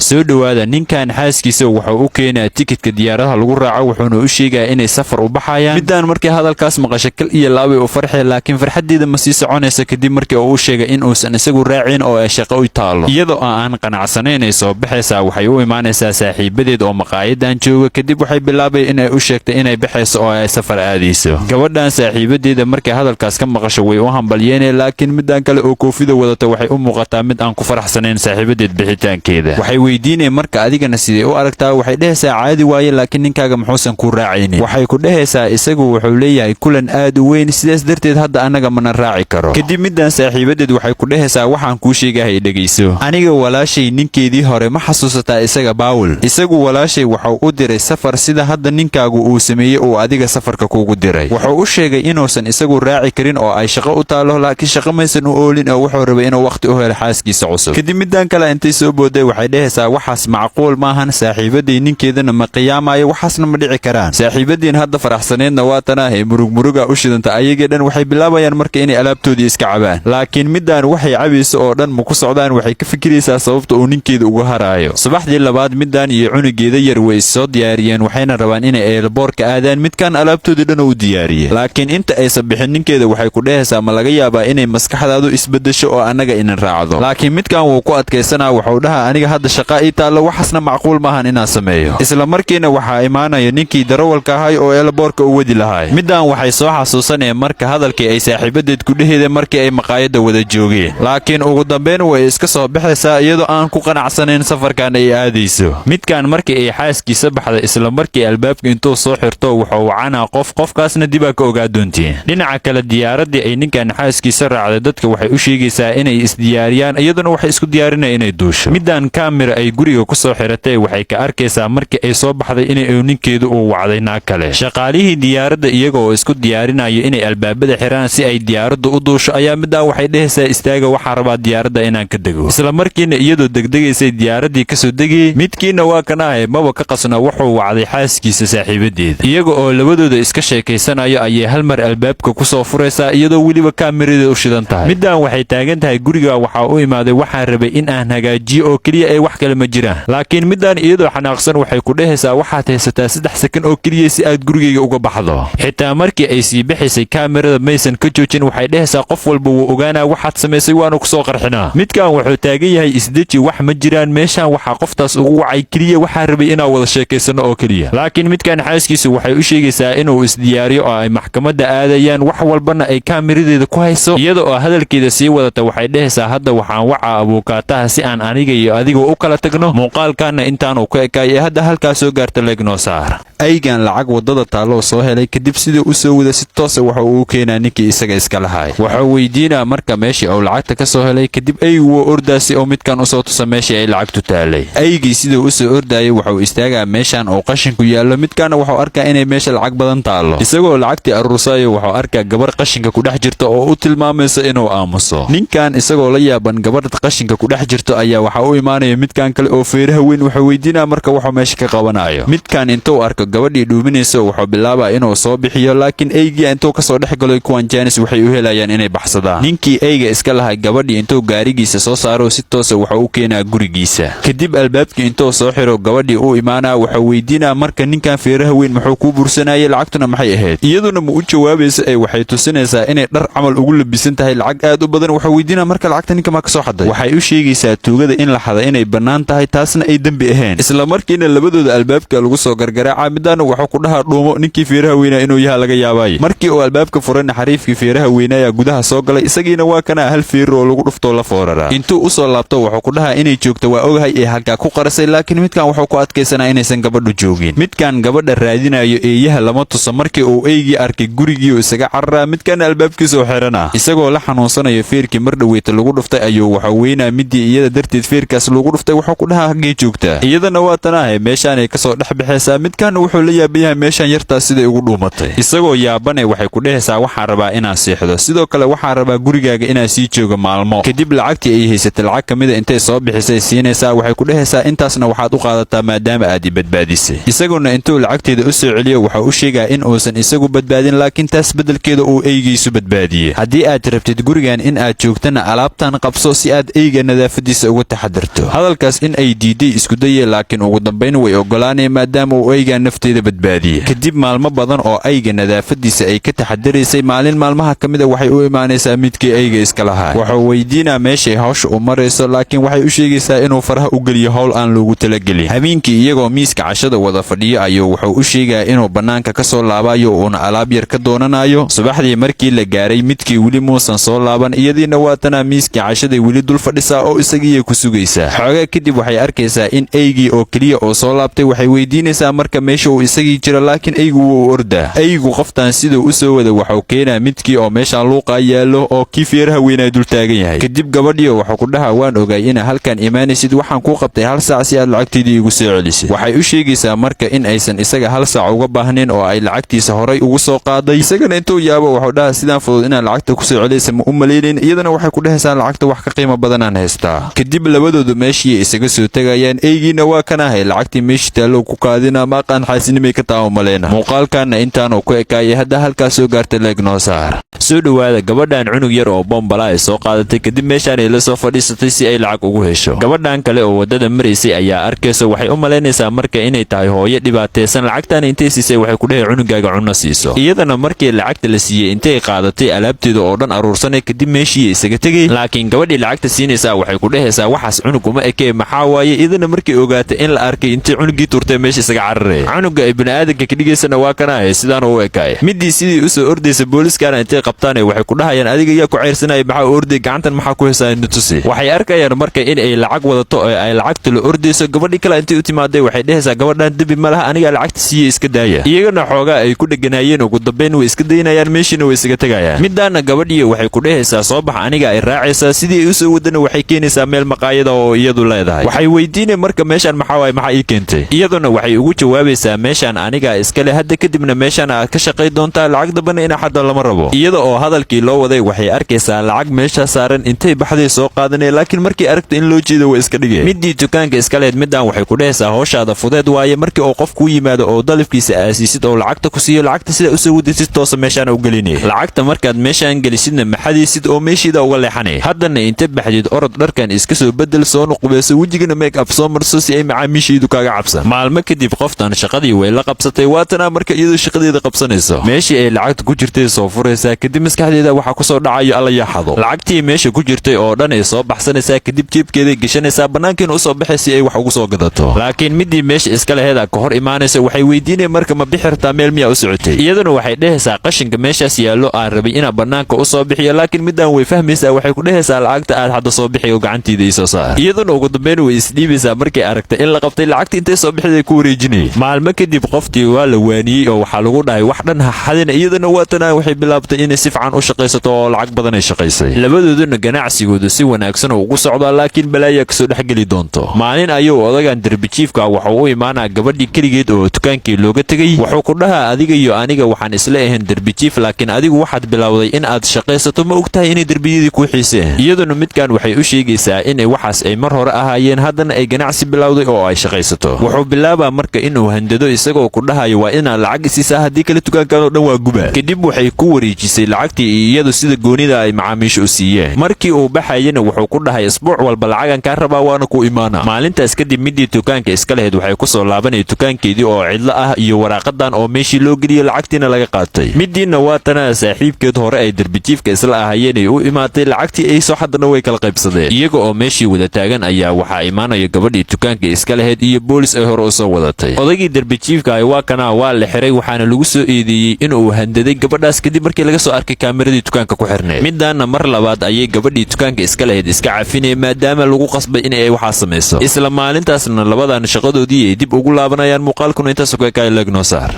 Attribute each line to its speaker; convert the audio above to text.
Speaker 1: Soo dhowaada. Ninkan xaaskiisa wuxuu u keenaa tikidka diyaaradaha lagu raaco, wuxuuna u sheegayaa inay safar u baxayaan. Midaan markii hadalkaas maqasho, kal iyo laabay u farxay, laakiin farxaddeeda ma sii soconaysa kadib markii uu u sheegay in uusan isagu raacin oo ay shaqo u taallo. Iyadoo aan qanacsanayn ay soo baxaysaa, waxay u imaanaysaa saaxiibadeed oo maqaayadan jooga. Kadib waxay bilaabay inay u sheegtay inay baxayso oo ay safar aadayso. Gabadhan saaxiibadeeda markay hadalkaas ka maqasho, way u hambalyeyneen, laakiin midaan kale oo koofida wadata waxay u muuqataa mid aan ku faraxsanayn saaxiibadeed bixitaankeeda. Waxay weydiineen marka, "Adigana sidee u aragtaa?" Waxay dhehaysaa, "Caadi waaye, laakiin ninkaaga muxuusan ku raacaynin?" Waxay ku dhehaysaa, "Isagu wuxuu leeyahay kulan aad u weyn, sidaas darteed hadda annaga mana raaci karo." Kadib midaan saaxiibadeed waxay ku dhehaysaa, "Waxaan kuu sheegahay dhegayso. Aniga walaashay ninkeedii hore ma xasuusataa isaga, Baawul? Isagu walaashay wuxuu u diray safar, sida hadda ninkaagu uu sameeyey uu adiga safarka kuugu diray. Wuxuu u sheegay inuusan isagu raaci karin oo ay shaqo u taalo, laakiin shaqo maysan u oolin oo wuxuu rabay inuu wakhti u helo xaaskiisa cusub." Kadib midaan kale intay soo booday waxay dhehaysaa, "Waxaas macquul maahan, saaxiibaday ninkeedana ma qiyaamayo, waxaasna ma dhici karaan." Saaxiibadiin hadda faraxsaneedna waa tanaahay murug muruga u shidanta. Ayagii dhan waxay bilaabayaan marka inay alaabtoodii iska cabaan, laakiin midaan waxay cabayso oo dhan ma ku socdaan. Waxay ka fikiraysaa sababta uu ninkeeda uga haraayo. Subaxdii labaad, midaan iyo cunugeeda yar way soo diyaariyeen, waxayna rabaan inay airportka aadaan. Midkan alaabtoodii dhan u diyaariyey, laakiin inta aysan bixin ninkeeda waxay ku dhehaysaa, "Ma laga yaabaa inay maskaxdaadu isbedesho oo annaga inan raacdo?" Laakiin midkan wuu ku adkaysanaa. Wuxuu dhahaa, "Aniga hadda shaqa ii taallo, waxaasna macquul maahan inaan sameeyo." Isla markiina waxaa imaanaya ninkii darawalka ahay oo airportka u wadi lahay. Midaan waxay soo xasuusaneen marka hadalkii ay saaxiibadeed ku dheheeda markii ay maqaayadda wada joogeen, laakiin ugu dambeyn way iska soo baxaysaa iyadoo aan ku qanacsanayn safarkan ay aadayso. Midkan markii ay xaaskiisa baxday, isla markii albaabka intuu soo xirto wuxuu wacanaa qof, qofkaasna dibaa ka ogaa doontiin. Dhinaca kale, diyaaraddii ay ninkan xaaskiisa raacday dadka waxay u sheegaysaa inay isdiyaariyaan, iyaduna waxay isku diyaarinaya inay duusho. Midaan kaamira ay guriga ku soo xiratay waxay ka arkaysaa markii ay soo baxday inay ninkeedu uu wacday naag kale. Shaqaalihii diyaaradda iyaga oo isku diyaarinayo inay albaabada xiraan si ay diyaaraddu u duusho ayaa midaan waxay dhehaysaa, "Istaaga, waxaa rabaa diyaaradda inaan ka dego." Isla markiina iyadoo degdegaysay diyaaraddii kasoo degayey. Midkiina waa kan ahay, maba ka qasna, wuxuu wacday xaaskiisa saaxiibadeeda. Iyaga oo labadooda iska sheekaysanayo ayay hal mar albaabka ku soo furaysaa, iyadoo weliba kaamiradeeda u shidan tahay. Midaan waxay taagan tahay, "Guriga waxaa u imaaday waxaan rabay in aan hagaajiyo oo keliya ee wax kale ma jiraan." Laakiin midaan iyadoo xanaaqsan waxay ku dhehaysaa, "Waxaad haysataa 3 sakan oo keliya si aad gurigayga uga baxdo." Xitaa markii ay sii bixaysay kaamirada maysan ka joojin. Waxay dhehaysaa, "Qof walba wuu ogaanaa waxaad samaysay, waanu kusoo qarxinaa." Midkan wuxuu taagan yahay, "Isdeji, wax ma jiraan, meeshaan waxaa qoftaas ugu wacay keliya waxaa rabay inaan wada sheekaysano oo keliya." Laakiin midkan xaaskiisu waxay u sheegaysaa inuu isdiyaariyo oo ay maxkamadda aadayaan, wax walbana ay kaamiradeeda ku hayso. Iyada oo hadalkeeda sii wadata waxay dhehaysaa, "Hadda waxaan wacaa abuukaataha si aan aniga iyo adiga u kala tagno." Muuqaalkanna intaanu ka ekaay ee hadda halkaa soo gaarta like noo saar. Aygan lacag waddada taalloo soo helay, kadib sidii u soo wada si toosa waxa uu u keenaa ninkii isaga iska lahay. Wuxuu weydiinaa marka meeshii uu lacagta ka soo helay. Kadib aygu wuu ordaasi oo midkan usoo tusa meeshii ay lacagtu taalay. Aygii siduu usoo ordaayay wuxuu istaagaa meeshan oo qashinku yaallo. Midkaana wuxuu arkaa inay meesha lacag badan taallo. Isagoo lacagtii aruursayo wuxuu arkaa gabar qashinka ku dhex jirta oo u tilmaamaysa inuu aamuso. Ninkan isagoo la yaaban gabadha qashinka ku dhex jirto ayaa waxaa u imaanaya midkan kale oo feeraha weyn. Wuxuu weydiinaa marka wuxuu meesha ka qabanayo. Midkan intuu arko gabadhii dhuuminaysa wuxuu bilaabaa inuu soo bixiyo, laakiin eygia intuu kasoo dhex galo kuwan jaanis waxay u helayaan inay baxsadaan. Ninkii eyga iska lahay gabadhii intuu gaarigiisa soo saaro si toosa wuxuu u keenaa gurigiisa. Kadib albaabkii intuu soo xiro gabadhii u imaanaa. Wuxuu weydiinaa marka, "Ninkan feeraha weyn muxuu kuu bursanayay? Lacagtuna maxay ahayd?" Iyaduna ma u jawaabaysa ee waxay tusinaysaa inay dhar camal ugu labisan tahay lacag aad u badan. Wuxuu weydiinaa marka, "Lacagta ninka maa ka soo xaday?" Waxay u sheegaysaa tuugada in la xada inay bannaan tahay, taasna ay dembi ahayn. Isla markiina labadooda albaabka lagu soo gargaraaca. Midaana wuxuu ku dhahaa, "Dhuumo, ninkii feeraha weynaa inuu yaha laga yaabaaye." Markii uu albaabka furayna xariifkii feeraha weynaayaa gudaha soo galay. Isagiina waa kana hal feer oo lagu dhuftoo la fooraraa. Intuu u soo laabto wuxuu ku dhahaa, "Inay joogto waa ogahay ee halkaa ku qarasay?" Laakiin midkan wuxuu ku adkaysanaa inaysan gabadhu joogin. Midkan gabadha raadinayo eeyaha lama tuso. Markii uu eygii arkay gurigii isaga cararaa, midkan albaabkiisa u xidhana. Isagoo la xanuunsanayo feerkii mar dhoweyta lagu dhuftay ayuu waxuu weynaa midii iyada darteed feerkaas lagu dhuftay. Wuxuu ku dhahaa, "Haggay joogtaa?" Iyadana waa tanaahay meeshaanay kasoo dhex baxaysaa. Midkan wuxuu la yaaban yahay meeshaan yartaas siday ugu dhuumatay. Isagoo yaabane waxay ku dhehaysaa, "Waxaan rabaa inaan seexdo, sidoo kale waxaan rabaa gurigaaga inaan sii joogo maalmo." Kadib lacagtii ay haysatay lacag ka mida intay soo bixisay siinaysaa. Waxay ku dhehaysaa, "Intaasna waxaad u qaadataa maadaama aad i badbaadisay." Isaguna intuu lacagteeda u soo celiyo wuxuu u sheegaa in uusan isagu badbaadin, laakiin taas beddelkeeda uu eygiisu badbaadiyey. Haddii aad rabtid gurigan in aad joogtana, alaabtan qabso si aad eyga nadaafadiisa uga taxadirto. Hadalkaas. Gabadhaas in ay diiday isku dayay, laakiin ugu dambayn way ogolaanaya maadaama uu eygaa nafteeda badbaadiyey. Kadib maalmo badan oo ayga nadaafadiisa ay ka taxadaraysay, maalin maalmaha ka mid a waxay u imaanaysaa midkii ayga iska lahaa. Wuxuu weydiinaa meeshay hawsha u marayso, laakiin waxay u sheegaysaa inuu faraha u geliyo howl aan loogu talagelin. Habeenkii iyagoo miiska cashada wada fadhiyo ayuu wuxuu u sheegayaa inuu bannaanka ka soo laabayo, uuna alaab yar ka doonanayo. Subaxdii markii la gaaray, midkii weli muusan soo laaban. Iyadiina waatanaa miiskii cashaday weli dul fadhisaa oo isagiiya ku sugaysaa. Xoogaa kadib waxay arkaysaa in eygii oo keliya oo soo laabtay. Waxay weydiinaysaa marka meesha uu isagii jiro, laakiin eygu wuu ordaa. Eygu qoftan siduu u soo wada waxuu keenaa midkii oo meeshaan luuqaa yaallo oo kii feeraha weynaa dul taagan yahay. Kadib gabadhiyo wuxuu ku dhahaa: "Waan ogaay inaa halkan imaanaysid. Waxaan kuu qabtay hal saac si aad lacagteydii igu soo celisid." Waxay u sheegaysaa marka in aysan isaga hal saac uga baahnayn oo ay lacagtiisa horay ugu soo qaaday. Isagana intuu yaabo wuxuu dhahaa: "Sidaan fudud inaad lacagta ku soo celaysa ma u malaynayn." Iyadana waxay ku dhehaysaa: "Lacagta wax ka qiimo badanaan haystaa." Kadib labadoodu meeshii isaga soo tegayaan. Eygiina waa kanahay lacagtii meeshii taallow ku kaadina. Maaqaan xaasinimay ka taa malayna. Muuqaalkanna intaanu ku ekaayay. Hadda halkaas soo gaarta, like noo saar. Soo dhowaada. Gabadhan cunug yar oo bombala ay soo qaadatay, kadib meeshaan ay la soo fadhiisatay si ay lacag ugu hesho. Gabadhan kale oo waddada maraysay ayaa arkayso. Waxay u malaynaysaa marka inay tahay hooyo dhibaataysan. Lacagtan intay siisay waxay ku dhahay: "Cunugaaga cunno siiso." Iyadana markii lacagta la siiyey, intay qaadatay alaabteeda oo dhan aruursanay, kadib meeshii isaga tegay. Laakiin gabadhii lacagta siinaysaa waxay ku dhehaysaa: "Waxaas cunug uma ekee, maxaa waaye?" Iyadana markay ogaatay in la arkay, intay cunugii tuurtay meesha isaga cararaya. Cunuga ay bini'aadanka ka dhigaysana waa kanahay, sidaan u ekaay. Midii sidii usoo ordaysa booliskana intay qabtaan waxay ku dhahayaan: "Adiga yaa ku ceyrsanaya? Maxaa u orday? Gacantan maxaa ku haysaa? Natusi." Waxay arkayaan marka in ay lacag wadato oo ay lacagta la ordayso. Gabadhii kale intay u timaaday waxay dhehaysaa: "Gabadhan dembi ma laha, anigaa lacagta siiyey, iska daaya." Iyagana xoogaa ay ku dheganaayeen, ugu dambayn way iska daynayaan, meeshiina way isaga tegayaan. Midaana gabadhii waxay ku dhehaysaa: "Soo bax, aniga ay raacaysaa." Sidii ay usoo wadana waxay keenaysaa meel maqaayada oo iyadu leedahay. Waxay weydiinay marka: "Meeshaan maxaa waaye? Maxaa ii keentay?" Iyaduna waxay ugu jawaabaysaa: "Meeshaan anigaa iskale, hadda kadibna meeshaan aad ka shaqay doontaa, lacag dambana ina xadda lama rabo." Iyada oo hadalkii loo waday waxay arkaysaa lacag meesha saaran. Intay baxday soo qaadanaya, laakiin markii aragta in loo jeedo way iska dhigeen. Midii dukaanka iska lehed midaan waxay ku dhehaysaa: "Howshaada fudeed waaye. Markii uu qof kuu yimaado oo dalifkiisa aasiisid oo lacagta ku siiyo, lacagta sidaa usoo wadaysid toosa meeshaan u gelinaya. Lacagta markaad meeshaan gelisidna maxadaysid oo meeshiida uga leexanaya. Haddana inta baxdid orod dharkan iska soo bedel, soo nuqubeyso, wejigana make up soo marso si ay macaamiishaydu kaaga cabsan." Maalmo kadib qoftan shaqadii way la qabsatay. Waatanaa marka iyadoo shaqadeeda qabsanayso, meeshii ay lacagta ku jirtay soo furaysaa. Kadib maskaxdeeda waxaa kusoo dhacayo: "Alla yaxado." Lacagtii meesha ku jirtay oo dhan ay soo baxsanaysaa, kadib jeebkeeday gashanaysaa, bannaankiina usoo baxay si ay wax ugu soo gadato. Laakiin midii meesha iska laheeda ka hor imaanaysa. Waxay weydiinaya marka: "Ma bixi rabtaa? Meel miyaa u socotay?" Iyaduna waxay dhehaysaa: "Qashinka meeshaas yaallo aan rabay inaan bannaanka u soo bixiyo." Laakiin midaan way fahmaysaa. Waxay ku dhehaysaa: "Lacagta aad hadda soo bixiyo, gacantiida ii soo saar." Iyaduna ugu dambayn way isdhiibaysaa markay aragtay in la qabtay. Lacagta intay soo bixiday ku wareejinayay. Maalmo kadib qoftii waa la waaniyey oo waxaa lagu dhahay: "Wax dhan ha xadina." Iyaduna waatana waxay bilaabtay inay si fiican u shaqaysato oo lacag badan ay shaqaysay. Labadooduna ganacsigoodu si wanaagsan oo ugu socdaa, laakiin balaayaa kasoo dhexgeli doonto. Maalin ayuu odagan derbijiifka wuxuu u imaanaa gabadhii keligeed oo dukaankii looga tegey. Wuxuu ku dhahaa: "Adiga iyo aniga waxaan isla ahayn derbijiif, laakiin adigu waxaad bilowday in aad shaqaysato. Ma ogtahay inay derbiyadii kuu xiiseen?" Iyaduna midkan waxay u sheegaysaa inay waxaas ay mar hore ahaayeen, haddana ay ganacsi bilowday oo ay shaqaysato. Wuxuu bilaabaa marka inuu handado, isagoo ku dhahayo: "Waa inaad lacag isiisaa, haddii kale dukaankan oo dhan waa guba." Kadib waxay ku wareejisay lacagtii iyo iyadu sida goonida ay macaamiisha u siiyeen. Markii uu baxayana wuxuu ku dhahay: "Isbuuc walba lacagan kaa rabaa, waana ku imaana." Maalintaas kadib midii dukaanka iska lahayd waxay ku soo laabanaya dukaankeedii oo cidlo ah iyo waraaqadan oo meeshii loo geliyey, lacagtiina laga qaatay. Midiina waa tanaa saaxiibkeed hore ay derbijiifka isla ahaayeen ay u imaatay. Lacagtii ay soo xaddana way kala qaybsadeen. Iyaga oo meeshii wada taagan ayaa waxaa imaanaya gabadhii dukaanka iska lahayd iyo boolis ay hore u soo wadatay. Odaygii derbijiifka ah waa kanaa, waa la xiray, waxaana lagu soo eedeeyey inuu handaday gabadhaas kadib markii laga soo arkay kaamiradii dukaanka ku xirneed. Midaanna mar labaad ayay gabadhii dukaanka iska lahayd iska cafinaya, maadaama lagu qasbay in ay waxaa samayso. Isla maalintaasna labadan shaqadoodii ay dib ugu laabanayaan. Muuqaalkuna intaas ku ekaay. Like noo saar.